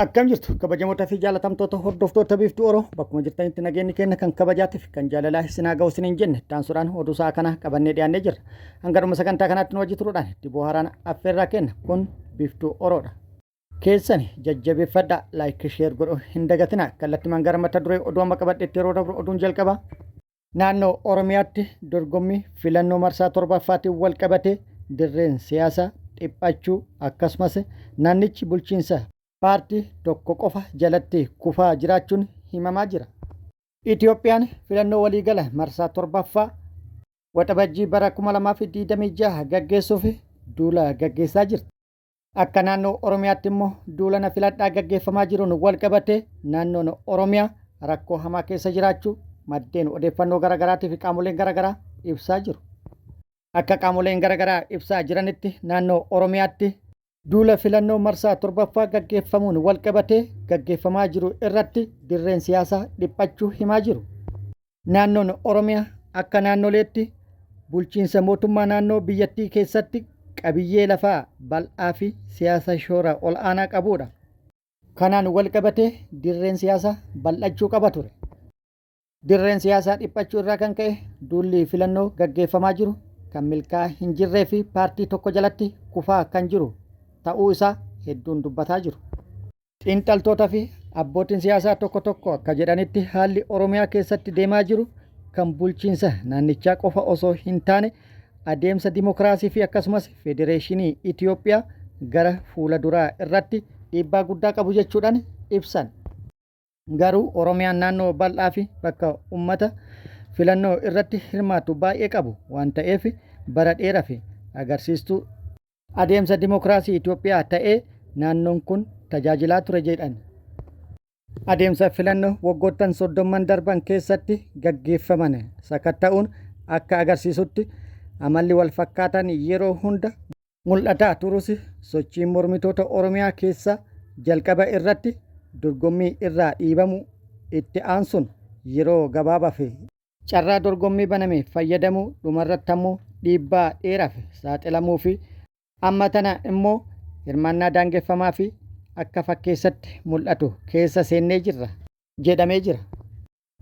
Akkam jirtu kabajamoota fi jaalatamtoota hordoftoota Biiftuu Oro, bakkuma jirtanitti nageenyi keenya kan kabajaatiif kan jaalalaa isin haa ga'u isiniin jenne. Taansuudhaan oduu sa'a kana qabannee dhiyaannee jirra. Hanga dhuma sagantaa kanaatti nu wajji turuudhaan itti bohaaraan affeerraa kenna. Kun Biiftuu Oroodha. Keessani jajjabeeffadha, like, share godhuu hin dagatina. Kallattimaan gara mata duree oduu amma qabadheetti yeroo dabru, oduun jalqaba. Naannoo Oromiyaatti dorgommii filannoo marsaa torbaffaatiin wal qabatee dirreen siyaasaa dhiphachuu, akkasumas naannichi bulchiinsa paartii tokko qofa jalatti kufaa jiraachuun himamaa jira. Itoophiyaan filannoo waliigala marsaa torbaffaa Waxabajjii bara 2026 gaggeessuuf duula gaggeessaa jirti. Akka naannoo Oromiyaatti immoo duula na filadhaa gaggeeffamaa jiruun walqabatee naannoon Oromiyaa rakkoo hamaa keessa jiraachuu maddeen odeeffannoo garaagaraatii fi qaamoleen garaagaraa ibsaa jiru. Akka qaamoleen garaagaraa ibsaa jiranitti, naannoo Oromiyaatti duula filannoo marsaa torbaffaa gaggeeffamuun walqabatee gaggeeffamaa jiru irratti dirreen siyaasaa dhiphachuu himaa jiru. Naannoon Oromiyaa akka naannoleetti bulchiinsa mootummaa naannoo biyyattii keessatti qabiyyee lafaa bal'aa fi siyaasa shoora ol'aanaa qabuudha. Kanaan walqabatee dirreen siyaasaa bal'achuu qaba ture. Dirreen siyaasaa dhiphachuu irraa kan ka'e duulli filannoo gaggeeffamaa jiru kan milkaa'aa hin jirree fi paartii tokko jalatti kufaa kan jiru ta'uu isaa hedduun dubbataa jiru. Xiinxaltoota fi abbootiin siyaasaa tokko tokko akka jedhanitti, haalli Oromiyaa keessatti deemaa jiru kan bulchiinsa naannichaa qofa osoo hin taane adeemsa dimokiraasii fi akkasumas federeeshinii Itoophiyaa gara fuula duraa irratti dhiibbaa guddaa qabu jechuudhaan ibsan. Garuu Oromiyaan naannoo bal'aa fi bakka ummata filannoo irratti hirmaatu baay'ee qabu waan ta'eef bara dheeraaf agarsiistuu adeemsa dimokiraasii Itoophiyaa ta'ee naannoon kun tajaajilaa ture jedhan. Adeemsa filannoo waggoottan soddomman darban keessatti gaggeeffaman sakatta'uun akka agarsiisutti, amalli walfakkaataan yeroo hunda mul'ataa turus, sochiin mormitoota Oromiyaa keessaa jalqaba irratti dorgommii irraa dhiibamuu, itti aansuun yeroo gabaabaaf carraa dorgommii baname fayyadamuu, dhumarratti ammoo dhiibbaa dheeraaf saaxilamuu fi amma tana immoo hirmaannaa daangeffamaa fi akka fakkeessatti mul'atu keessa seennee jirra jedhamee jira.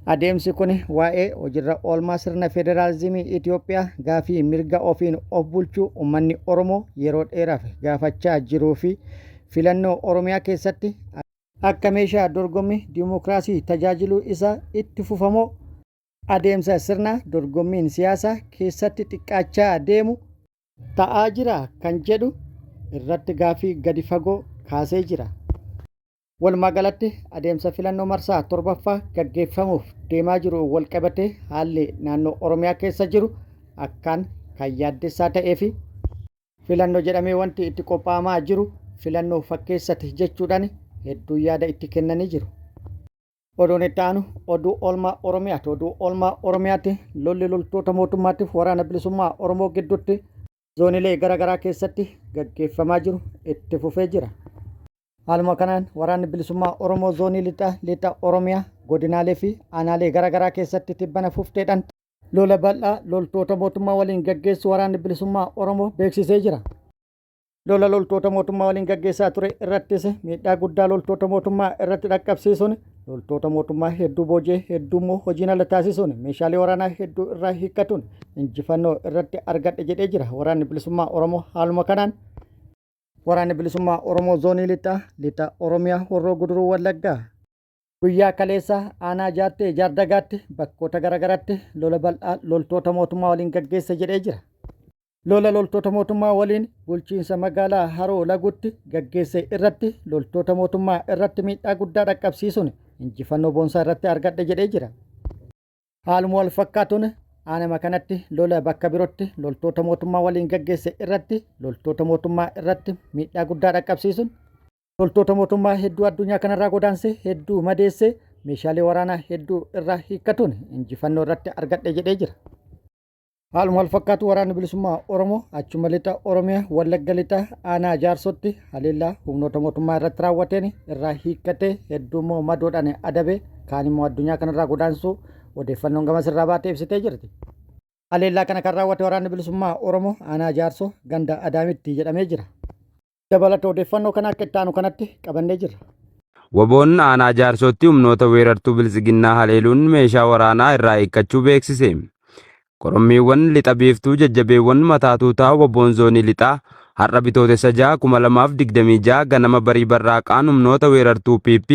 Adeemsi kun waa'ee hojirra oolmaa sirna federaalizimii Itoophiyaa, gaafii mirga ofiin of bulchuu ummanni Oromoo yeroo dheeraaf gaafachaa jiruu fi filannoo Oromiyaa keessatti akka meeshaa dorgommii dimokiraasii tajaajiluu isaa itti fufamoo adeemsa sirnaa dorgommiin siyaasaa keessatti xiqqaachaa deemu ta'aa jira kan jedhu irratti gaaffii gadi fagoo kaasee jira. Walumaa galatti adeemsa filannoo marsaa torbaffaa gaggeeffamuuf deemaa jiru walqabatee haalli naannoo Oromiyaa keessa jiru akkaan kan yaaddessaa ta'ee fi filannoo jedhamee wanti itti qophaa'amaa jiru filannoo fakkeessati jechuudhaan hedduu yaada itti kennanii jiru. Oduun itti aanu oduu oolmaa Oromiyaati. Oduu oolmaa Oromiyaatti lolli loltoota mootummaatiif Waraana Bilisummaa Oromoo gidduutti zoonilee garaa garaa keessatti gaggeeffamaa jiru itti fufee jira. Haaluma kanaan Waraanni Bilisummaa Oromoo zoonii lixa lixa Oromiyaa godinaalee fi aanaalee garaa garaa keessatti tibbana fufteedhaan lola bal'aa loltoota mootummaa waliin gaggeessu Waraanni Bilisummaa Oromoo beeksisee jira. Lola loltoota mootummaa waliin gaggeessaa ture irrattis miidhaa guddaa loltoota mootummaa irratti dhaqqabsiisuun, loltoota mootummaa hedduu booji'ee, hedduu immoo hojiin ala taasisuun, meeshaalee waraanaa hedduu irraa hiikkatuun injifannoo irratti argadhe jedhee jira Waraanni Bilisummaa Oromoo. Haaluma kanaan Waraanni Bilisummaa Oromoo zoonii lixa lixa Oromiyaa Horroo Guduruu Wallaggaa guyyaa kaleessaa aanaa Jaartee Jaardagaatti bakkoota garaagaraatti lola bal'aa loltoota mootummaa waliin gaggeesse jedhee jira. Lola loltoota mootummaa waliin bulchiinsa magaalaa Haroo Laguutti gaggeesse irratti loltoota mootummaa irratti miidhaa guddaa dhaqqabsiisuun injifannoo boonsaa irratti argadhe jedhee jira. Haaluma wal fakkaatuun aanama kanatti lola bakka birootti loltoota mootummaa waliin gaggeesse irratti loltoota mootummaa irratti miidhaa guddaa dhaqqabsiisuun loltoota mootummaa hedduu addunyaa kanarraa godaansee, hedduu madeessee, meeshaalee waraanaa hedduu irraa hiikkatuun injifannoo irratti argadhe jedhee jira. Haaluma wal fakkaatu Waraanni Bilisummaa Oromoo achuma lixa Oromiyaa Wallagga Lixaa aanaa Jaarsotti haleellaa humnoota mootummaa irratti raawwateen irraa hiikkatee, hedduu immoo madoodhaan adabee, kaan immoo addunyaa kanarraa godaansuu odeeffannoon gamas irraa baatee ibsitee jirti. Haleellaa kana kan raawwate Waraanni Bilisummaa Oromoo aanaa Jaarsoo ganda Adaamitti jedhamee jira. Dabalata odeeffannoo kana akka itti aanu kanatti qabannee jirra. WBOn aanaa Jaarsootti humnoota weerartuu Biltsiginnaa haleeluun meeshaa waraanaa irraa hiikkachuu beeksise. Korommiiwwan Lixa Biiftuu jajjabeewwan mataa tuutaa WBOn Zoonii Lixaa har'a Bitootessa 6, 2026 ganama barii barraaqaan humnoota weerartuu PP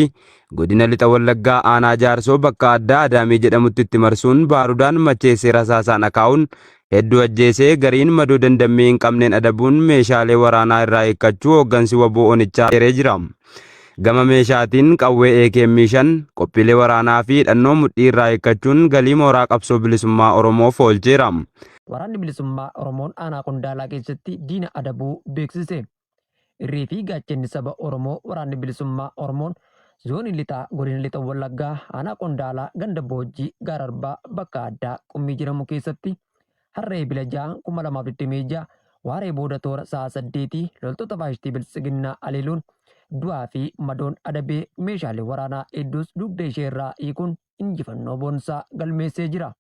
Godina Lixa Wallaggaa Aanaa Jaarsoo bakka addaa Adaamii jedhamutti itti marsuun baarudaan macheessee rasaasaan akaa'uun hedduu ajjeesee gariin madoo dandammii hin qabneen adabuun meeshaalee waraanaa irraa hiikkachuu hooggansi wbo onichaa eeree jira. Gama meeshaatiin qawwee AKM 5, qophiilee waraanaa fi hidhannoo mudhii irraa hiikkachuun galii mooraa qabsoo bilisummaa Oromoof oolcheera. Waraanni Bilisummaa Oromoon Aanaa Qondaalaa keessatti diina adabuu beeksise. Irree fi gaachanni saba Oromoo Waraanni Bilisummaa Oromoon Zoonii Lixaa Godina Lixa Wallaggaa Aanaa Qondaalaa Ganda Boojjii Gaararbaa bakka addaa Qummii jedhamu keessatti har'a Eebila 6, 2026 waaree booda toora sa'a saddeetii loltoota faashistii Biltsiginnaa aleeluun du'aa fi madoon adabee meeshaalee waraanaa hedduus dugda ishee irraa hiikuun injifannoo boonsaa galmeessee jira.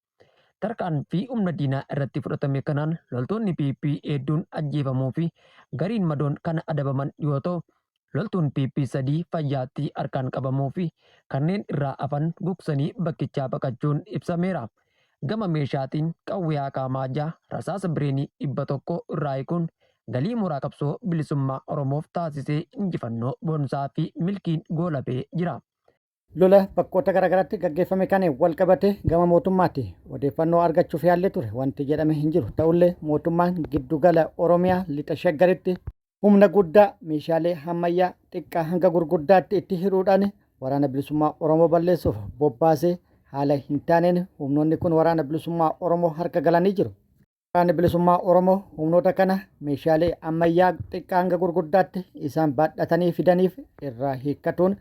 Tarkaanfii humna diinaa irratti fudhatame kanaan loltoonni PP hedduun ajjeefamuu fi gariin madoon kan adabaman yoo ta'u, loltuun PP 3 fayyaatti harkaan qabamuu fi kanneen irraa hafan gugsanii bakkichaa baqachuun ibsameera. Gama meeshaatiin qawwee Akaamaa 6, rasaasa bireenii 100 irraa hiikuun galii mooraa qabsoo bilisummaa Oromoof taasisee injifannoo boonsaa fi milkiin goolabee jira. Lola bakkoota garaagaraatti gaggeeffame kan wal qabate gama mootummaatti odeeffannoo argachuuf yaallee ture wanti jedhame hin jiru. Ta'ullee mootummaan giddugala Oromiyaa lixa Shaggaritti humna guddaa meeshaalee ammayyaa xiqqaa hanga gurguddaatti itti hidhuudhaan waraana bilisummaa Oromoo balleessuuf bobbaasee haala hin taaneen humnoonni kun waraana bilisummaa Oromoo harka galanii jiru. Waraanni Bilisummaa Oromoo humnoota kana meeshaalee ammayyaa xiqqaa hanga gurguddaatti isaan baadhatanii fidaniif irraa hiikkatuun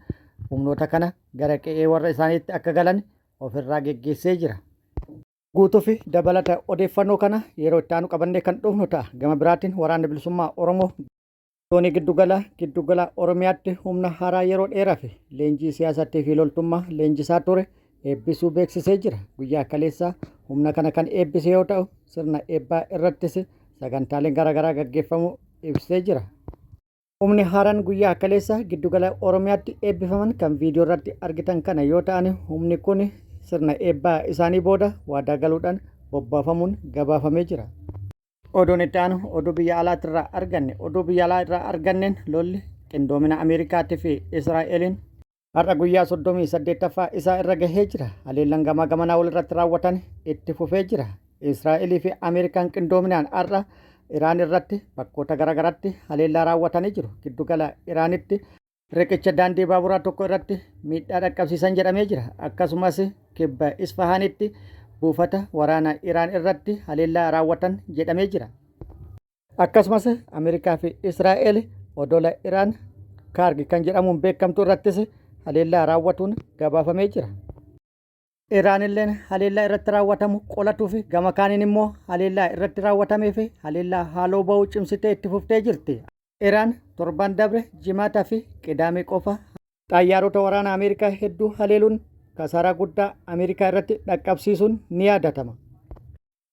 humnoota kana gara qe'ee warra isaaniitti akka galan ofirraa geggeessee jira. Guutuu fi dabalata odeeffannoo kana yeroo itti aanu qabannee kan dhufnu ta'a. Gama biraatiin Waraanni Bilisummaa Oromoo Zoonii Giddugala Giddugala Oromiyaatti humna haaraa yeroo dheeraaf leenjii siyaasattii fi loltummaa leenjisaa ture eebbisuu beeksisee jira. Guyyaa kaleessaa humna kana kan eebbise yoo ta'u, sirna eebbaa irrattis sagantaaleen garaagaraa gaggeeffamuu ibsee jira. Humni haaraan guyyaa kaleessaa Giddugala Oromiyaatti eebbifaman kan viidiyoo irratti argitan kana yoo ta'an, humni kun sirna eebbaa isaanii booda waadaa galuudhaan bobbaafamuun gabaafamee jira. Oduun itti aanu oduu biyya alaatti irraa arganne. Oduu biyya alaa irraa arganneen lolli qindoomina Ameerikaatii fi Israa'eliin har'a guyyaa 38ffaa isaa irra gahee jira. Haleellaan gamaa gamanaa walirratti raawwatan itti fufee jira. Israa'elii fi Ameerikaan qindoominaan har'a Iraan irratti bakkoota garaagaraatti haleellaa raawwatanii jiru. Giddugala Iraanitti riqicha daandii baaburaa tokko irratti miidhaa dhaqqabsiisan jedhamee jira. Akkasumas kibba Isfahaanitti buufata waraana Iraan irratti haleellaa raawwatan jedhamee jira. Akkasumas Ameerikaa fi Israa'el odola Iraan Kaarg kan jedhamuun beekamtu irrattis haleellaa raawwatuun gabaafamee jira. Iraanilleen haleellaa irratti raawwatamu qolatuuf gama kaaniin immoo haleellaa irratti raawwatamee fi haleellaa haaloo ba'uu cimsitee itti fuftee jirti. Iraan torban dabre Jimaataa fi Qidaamee qofa xayyaarota waraana Ameerikaa hedduu haleeluun kasaaraa guddaa Ameerikaa irratti dhaqqabsiisuun ni yaadatama.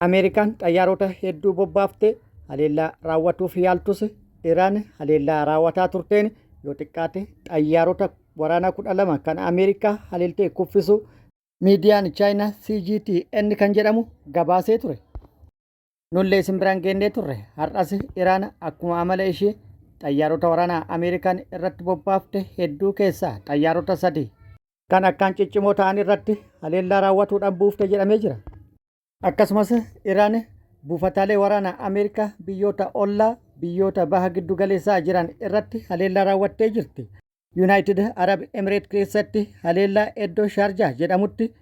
Ameerikaan xayyaarota hedduu bobbaaftee haleellaa raawwatuuf yaaltus Iraan haleellaa raawwataa turteen yoo xiqqaate xayyaarota waraanaa 12 kan Ameerikaa haleeltee kuffisuu miidiyaan Chaayinaa CGTN kan jedhamu gabaasee ture. Nullee isin biraan geennee turre. Har'as Iraan akkuma amala ishii xayyaarota waraanaa Ameerikaan irratti bobbaafte hedduu keessaa xayyaarota sadi kan akkaan ciccimoo ta'an irratti haleellaa raawwatuudhaan buufte jedhamee jira. Akkasumas Iraan buufataalee waraanaa Ameerikaa biyyoota ollaa biyyoota baha giddu galeessaa jiran irratti haleellaa raawwattee jirti. Yunaayitid Arab Emireet keessatti haleellaa iddoo Shaarjaa jedhamutti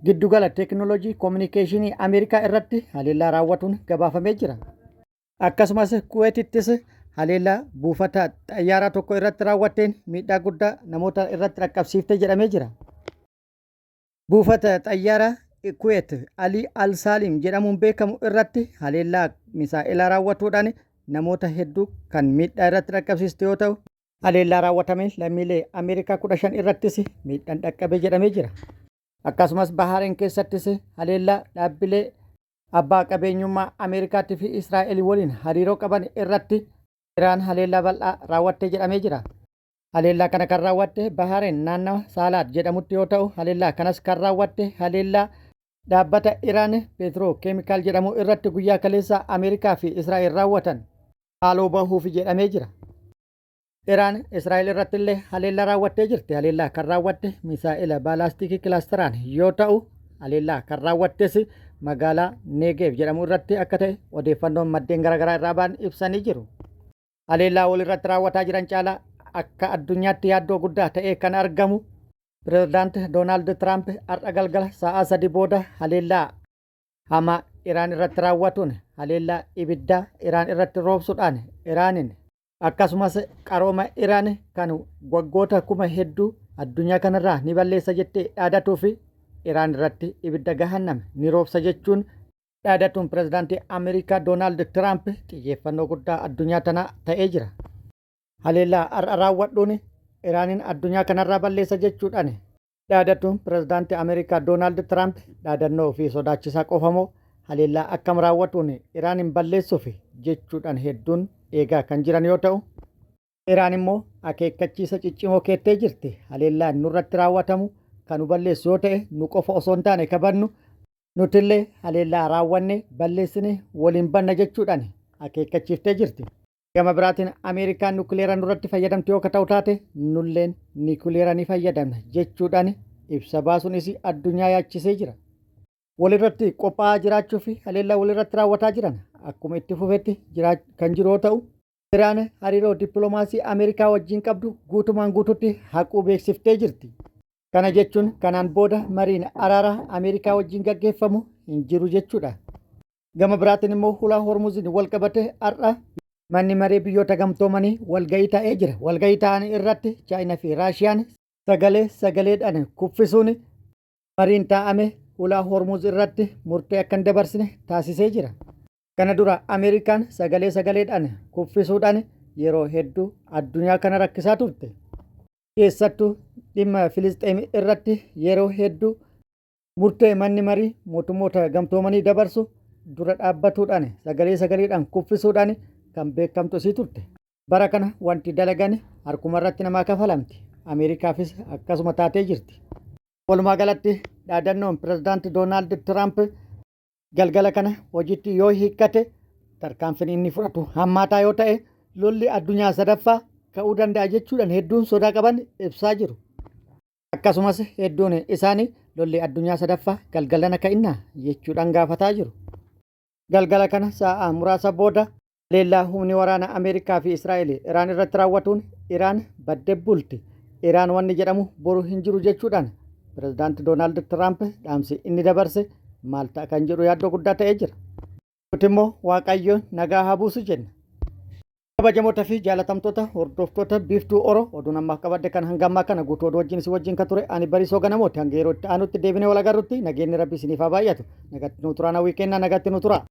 Giddugala Teeknooloojii Kominikeeshinii Ameerikaa irratti haleellaa raawwatuun gabaafamee jira. Akkasumas Kuweetittis haleellaa buufata xayyaaraa tokko irratti raawwatteen miidhaa guddaa namoota irratti dhaqqabsiifte jedhamee jira. Buufata xayyaaraa Kuweet Alii Al Saalim jedhamuun beekamu irratti haleellaa misaa'elaa raawwatuudhaan namoota hedduu kan miidhaa irratti dhaqqabsiiste yoo ta'u, Haleellaa raawwatameen lammiilee Ameerikaa 15 irrattis miidhaan dhaqqabe jedhamee jira. Akkasumas Bahaareen keessattis haleellaa dhaabbilee abbaa qabeenyummaa Ameerikaatii fi Israa'el waliin hariiroo qaban irratti Iraan haleellaa bal'aa raawwatte jedhamee jira. Haleellaa kana kan raawwatte Bahareen naannawa Saalaad jedhamutti yoo ta'u, haleellaa kanas kan raawwatte haleellaa dhaabbata Iraan Peetiroo Keemikaal jedhamu irratti guyyaa kaleessaa Ameerikaa fi Israa'el raawwatan haaloo bahuuf jedhamee jira. Iraan Israa'el irratti illee haleellaa raawwattee jirti. Haleellaa kan raawwatte misaa'ela baalaastikii kilaasteraan yoo ta'u, haleellaa kan raawwattes magaalaa Neegeev jedhamu irratti akka ta'e odeeffannoon maddeen garaagaraa irraa ba'an ibsanii jiru. Haleellaa wal irratti raawwataa jiran caalaa akka addunyaatti yaaddoo guddaa ta'ee kan argamu Pirezidaant Doonaald Tiraamp har'a galgala sa'aa 3 booda haleellaa hamaa Iraan irratti raawwatuun haleellaa ibiddaa Iraan irratti roobsuudhaan Iraaniin Akkasumas qarooma Iraan kan waggoota 8000 addunyaa kanarraa ni balleessa jettee dhaadatuu fi Iraan irratti ibidda gahannam ni roobsa jechuun dhaadatuun pirezidaantii Ameerikaa Doonaald Tiraamp xiyyeeffannoo guddaa addunyaa tanaa ta'ee jira. Haleellaa har'a raawwadhuun Iraaniin addunyaa kanarraa balleessa jechuudhaan dhaadatuun pirezidaantii Ameerikaa Doonaald Tiraamp dhaadannoo fi sodaachisaa qofa moo haleellaa akkam raawwatuun Iraaniin balleessuuf jechuudhaan hedduun eegaa kan jiran yoo ta'u, Iraan immoo akeekkachiisa ciccimoo keettee jirti. Haleellaan nurratti raawwatamu kan nu balleessu yoo ta'e nu qofa osoo hin taane ka badnu nutillee haleellaa raawwanne balleessine waliin banna jechuudhaan akeekkachiiftee jirti. Gama biraatiin Ameerikaan nukileera nurratti fayyadamti yoo ka ta'u taate nulleen nikuleera ni fayyadamna jechuudhaan ibsa baasuun isii addunyaa yaachisee jira. Walirratti qophaa'aa jiraachuu fi haleellaa walirratti raawwataa jiran akkuma itti fufetti kan jiru yoo ta'u, Iraan hariiroo dippiloomaasii Ameerikaa wajjin qabdu guutumaan guututti haquu beeksiftee jirti. Kana jechuun kanaan booda mariin araaraa Ameerikaa wajjin gaggeeffamu hin jiru jechuudha. Gama biraatiin immoo hulaa Hormuziin wal qabate har'a manni maree biyyoota gamtoomanii walga'ii taa'ee jira. Walga'ii taa'an irratti Chaayinaa fi Raashiyaan sagalee sagaleedhaan kuffisuun mariin taa'ame hulaa Hormuz irratti murtee akka hin dabarsine taasisee jira. Kana dura Ameerikaan sagalee sagaleedhaan kuffisuudhaan yeroo hedduu addunyaa kana rakkisaa turte. Keessattuu dhimma Filisxeem irratti yeroo hedduu Murtee manni marii mootummoota gamtoomanii dabarsu dura dhaabbatuudhaan sagalee sagaleedhaan kuffisuudhaan kan beekamtu isii turte. Bara kana wanti dalagan harkuma irratti namaa kafalamti. Ameerikaafis akkasuma taatee jirti. Walumaa galatti dhaadannoon pirezidaanti Doonaald Tiraamp galgala kana hojiitti yoo hiikkate tarkaanfiin inni fudhatu hammaataa yoo ta'e lolli addunyaa sadaffaa ka'uu danda'a jechuudhaan hedduun sodaa qaban ibsaa jiru. Akkasumas hedduun isaanii lolli addunyaa sadaffaa galgalana ka'innaa jechuudhaan gaafataa jiru. Galgala kana sa'a muraasa booda haleellaa humni waraana Ameerikaa fi Israa'el Iraan irratti raawwatuun Iraan badde bulti. Iraan wanni jedhamu boru hin jiru jechuudhaan pirezidaanti Doonaald Tiraamp dhaamsi inni dabarse maal ta'a kan jedhu yaaddoo guddaa ta'ee jira. Nuti immoo Waaqayyoon nagaa haa buusu jenna. Kabajamoota fi jaalatamtoota hordoftoota Biiftuu Oro oduun ammaaf qabadde kan hanga ammaa kana guutuu oduu wajjin isin wajjin kan ture ani Bariisoo Ganamooti hanga yeroo itti aanutti deebinee wal agarrutti nageenyi Rabbi isiniif haa baay'atu nagatti nuu turaa hawwii kennaa nagatti nuu turaa.